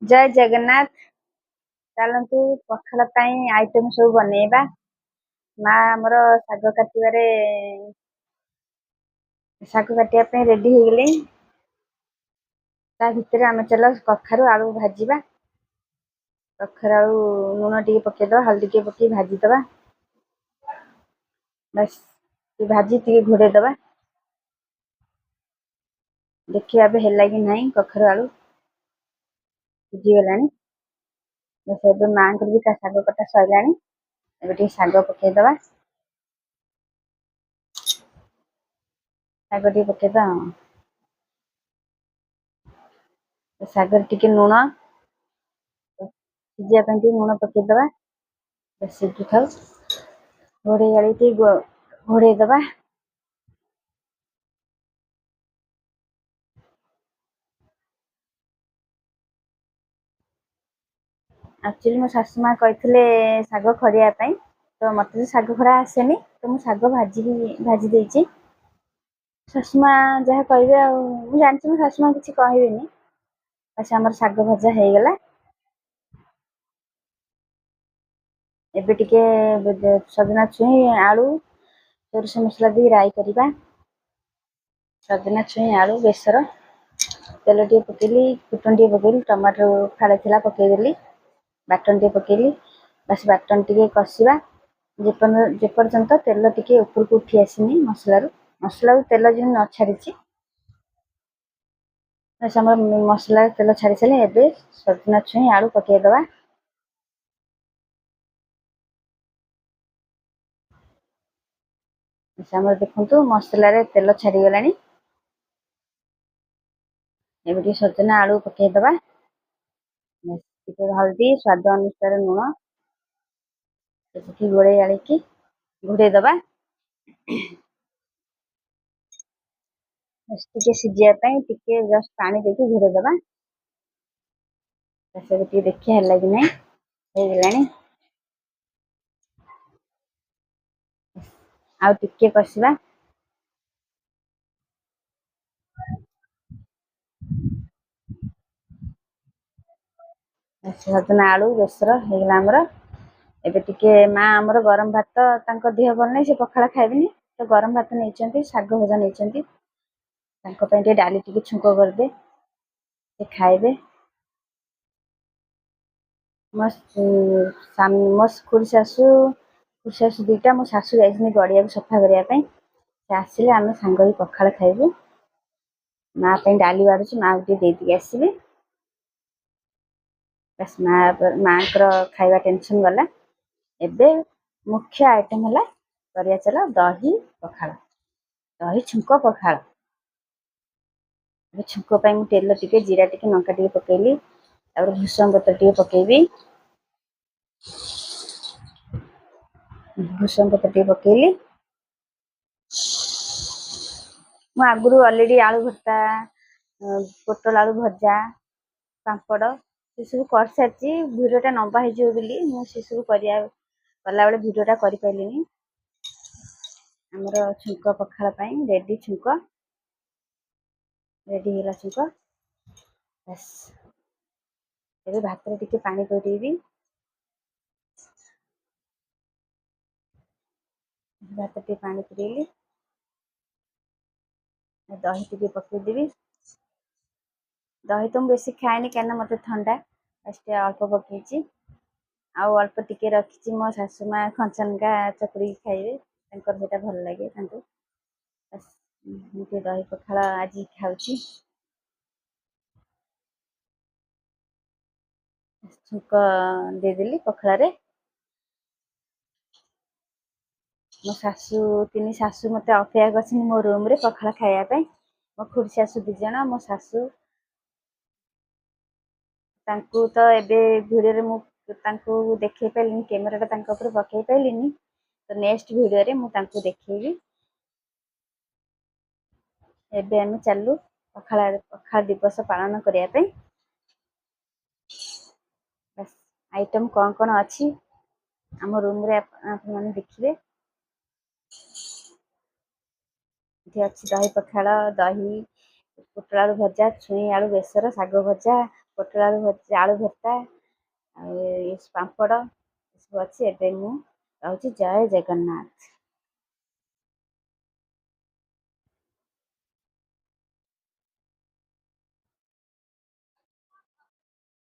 ଜୟ ଜଗନ୍ନାଥ। ଚାଲନ୍ତୁ ପଖାଳ ପାଇଁ ଆଇଟମ ସବୁ ବନେଇବା। ମା ଆମର ଶାଗ କାଟିବାରେ ଶାଗ କାଟିବା ପାଇଁ ରେଡି ହେଇଗଲେଣି। ତା ଭିତରେ ଆମେ ଚାଲ କଖାରୁ ଆଳୁ ଭାଜିବା। କଖାରୁ ଆଳୁ ଲୁଣ ଟିକେ ପକେଇଦବା, ହଳଦୀ ଟିକେ ପକେଇ ଭାଜିଦବା। ବାସ୍ ଭାଜି ଟିକେ ଘୋଡ଼େଇ ଦବା। ଦେଖିବା ଏବେ ହେଲା କି ନାହିଁ। କଖାରୁ ଆଳୁ ସିଝିଗଲାଣି। ବାସ୍ ଏବେ ମାଆଙ୍କର ବି ଶାଗ କଟା ସରିଲାଣି। ଏବେ ଟିକେ ଶାଗ ପକେଇଦବା। ଶାଗ ଟିକେ ପକେଇଦବା। ଶାଗରେ ଟିକେ ଲୁଣ, ସିଝିବା ପାଇଁ ଟିକେ ଲୁଣ ପକେଇଦବା। ସିଝୁଥାଉ, ଘୋଡ଼େଇ ଗାଳି ଟିକେ ଘୋଡ଼େଇ ଦବା। ଆକ୍ଚୁଆଲି ମୋ ଶାଶୁ ମା କହିଥିଲେ ଶାଗ ଖଡ଼ିବା ପାଇଁ, ତ ମୋତେ ତ ଶାଗ ଖଡ଼ା ଆସେନି, ତ ମୁଁ ଶାଗ ଭାଜିକି ଭାଜି ଦେଇଛି। ଶାଶୁ ମା ଯାହା କହିବେ, ଆଉ ମୁଁ ଜାଣିଛି ମୋ ଶାଶୁ ମା କିଛି କହିବେନି। ବାସ୍ ଆମର ଶାଗ ଭଜା ହେଇଗଲା। ଏବେ ଟିକେ ସଜନା ଛୁଇଁ ଆଳୁ ସୋରିଷ ମସଲା ଦେଇ ରାଇ କରିବା। ସଜନା ଛୁଇଁ ଆଳୁ ବେସର। ତେଲ ଟିକେ ପକେଇଲି, ଫୁଟଣ ଟିକେ ପକେଇଲି, ଟମାଟୋ ଫାଳେ ଥିଲା ପକେଇଦେଲି, ବାଟଣ ଟିକେ ପକେଇଲି। ବାସ୍ ବାଟଣ ଟିକେ କଷିବା ଯେପର୍ଯ୍ୟନ୍ତ ତେଲ ଟିକେ ଉପରକୁ ଉଠି ଆସିନି ମସଲାରୁ। ମସଲାରୁ ତେଲ ଯେମିତି ନ ଛାଡ଼ିଛି। ବାସ୍ ଆମର ମସଲାରେ ତେଲ ଛାଡ଼ି ସାରିଲେ ଏବେ ସଜନା ଛୁଇଁ ଆଳୁ ପକେଇଦବା। ଆମର ଦେଖନ୍ତୁ ମସଲାରେ ତେଲ ଛାଡ଼ିଗଲାଣି। ଏବେ ଟିକେ ସଜନା ଆଳୁ ପକେଇଦବା। ଟିକେ ହଳଦୀ, ସ୍ୱାଦ ଅନୁସାରେ ଲୁଣ ପକେଇ ଗୋଳେଇ ଆଣିକି ଘୋଡ଼େଇ ଦବା। ଟିକେ ସିଝିବା ପାଇଁ ଟିକେ ଜଷ୍ଟ ପାଣି ଦେଇକି ଘୋଡ଼େଇ ଦବା। ଏବେ ଟିକେ ଦେଖିବା ହେଲା କି ନାହିଁ। ହେଇଗଲାଣି। ଆଉ ଟିକେ କଷିବା। ସଜନା ଆଳୁ ବେସର ହେଇଗଲା ଆମର। ଏବେ ଟିକେ ମା ଆମର ଗରମ ଭାତ, ତାଙ୍କ ଦେହ ଭଲ ନାହିଁ, ସେ ପଖାଳ ଖାଇବେନି, ତ ଗରମ ଭାତ ନେଇଛନ୍ତି, ଶାଗ ଭଜା ନେଇଛନ୍ତି। ତାଙ୍କ ପାଇଁ ଟିକେ ଡାଲି ଟିକେ ଛୁଙ୍କ କରିଦେ, ସେ ଖାଇବେ। ମୋ ଖୁଡ଼ି ଶାଶୁ, ଖୁଡ଼ି ଶାଶୁ ଦୁଇଟା, ମୋ ଶାଶୁ ଯାଇଛନ୍ତି ଗଡ଼ିଆକୁ ସଫା କରିବା ପାଇଁ। ସେ ଆସିଲେ ଆମେ ସାଙ୍ଗ ହେଇ ପଖାଳ ଖାଇବୁ। ମା ପାଇଁ ଡାଲି ବାଢ଼ୁଛି, ମାଆକୁ ଟିକେ ଦେଇଦେଇକି ଆସିବି। ବାସ୍ ମାଆଙ୍କର ଖାଇବା ଟେନସନ୍ ଗଲା। ଏବେ ମୁଖ୍ୟ ଆଇଟମ୍ ହେଲା କରିବା ଚାଲ ଦହି ପଖାଳ, ଦହି ଛୁଙ୍କ ପଖାଳ। ଏବେ ଛୁଙ୍କ ପାଇଁ ମୁଁ ତେଲ ଟିକେ, ଜିରା ଟିକେ, ଲଙ୍କା ଟିକେ ପକେଇଲି। ତାପରେ ଭୃଷଙ୍ଗ ପତ୍ର ଟିକେ ପକେଇବି। ଭୃଷଙ୍ଗ ପତ୍ର ଟିକେ ପକେଇଲି। ମୁଁ ଆଗରୁ ଅଲରେଡ଼ି ଆଳୁ ଭର୍ତ୍ତା, ପୋଟଳ ଆଳୁ ଭଜା, ପାମ୍ପଡ଼ ସେସବୁ କରିସାରିଛି। ଭିଡ଼ିଓଟା ଲମ୍ବା ହେଇଯିବ ବୋଲି ମୁଁ ସେସବୁ କଲାବେଳେ ଭିଡ଼ିଓଟା କରିପାରିଲିନି। ଆମର ଛୁଙ୍କ ପଖାଳ ପାଇଁ ରେଡ଼ି, ଛୁଙ୍କ ରେଡ଼ି ହେଇଗଲା ଛୁଙ୍କ। ବାସ୍ ଏବେ ଭାତରେ ଟିକେ ପାଣି ପୁରେଇବି। ଭାତ ଟିକେ ପାଣି ପୁରେଇଲି, ଦହି ଟିକେ ପକେଇଦେବି। ଦହି ତ ମୁଁ ବେଶୀ ଖାଏନି, କାହିଁକିନା ମୋତେ ଥଣ୍ଡା। ବାସ୍ ଟିକେ ଅଳ୍ପ ପକେଇଛି। ଆଉ ଅଳ୍ପ ଟିକେ ରଖିଛି, ମୋ ଶାଶୁ ମା କଞ୍ଚା ଲଙ୍କା ଚକୁଡ଼ିକି ଖାଇବେ, ତାଙ୍କର ସେଇଟା ଭଲ ଲାଗେ ତାଙ୍କୁ। ବାସ୍ ମୁଁ ଟିକେ ଦହି ପଖାଳ ଆଜି ଖାଉଛି। ଛୁଙ୍କ ଦେଇଦେଲି ପଖାଳରେ। ମୋ ଶାଶୁ, ତିନି ଶାଶୁ ମୋତେ ଅପେକ୍ଷା କରିଛନ୍ତି ମୋ ରୁମ୍ରେ ପଖାଳ ଖାଇବା ପାଇଁ। ମୋ ଖୁଡ଼ି ଶାଶୁ 2 ଜଣ, ମୋ ଶାଶୁ। ତାଙ୍କୁ ତ ଏବେ ଭିଡ଼ିଓରେ ମୁଁ ତାଙ୍କୁ ଦେଖେଇ ପାରିଲିନି, କ୍ୟାମେରାଟା ତାଙ୍କ ଉପରେ ପକେଇ ପାରିଲିନି, ତ ନେକ୍ସଟ ଭିଡ଼ିଓରେ ମୁଁ ତାଙ୍କୁ ଦେଖେଇବି। ଏବେ ଆମେ ଚାଲୁ ପଖାଳ ଦିବସ ପାଳନ କରିବା ପାଇଁ। ବାସ୍ ଆଇଟମ୍ କ'ଣ କ'ଣ ଅଛି ଆମ ରୁମ୍ରେ ଆପଣମାନେ ଦେଖିବେ। ଏଠି ଅଛି ଦହି ପଖାଳ, ଦହି, ପୋଟଳ ଆଳୁ ଭଜା, ଛୁଇଁ ଆଳୁ ବେସର, ଶାଗ ଭଜା, ପୋଟଳ ଆଳୁ ଭଜା, ଆଳୁ ଭର୍ତ୍ତା ଆଉ ପାମ୍ପଡ଼ ଏସବୁ ଅଛି। ଏବେ ମୁଁ ରହୁଛି। ଜୟ ଜଗନ୍ନାଥ।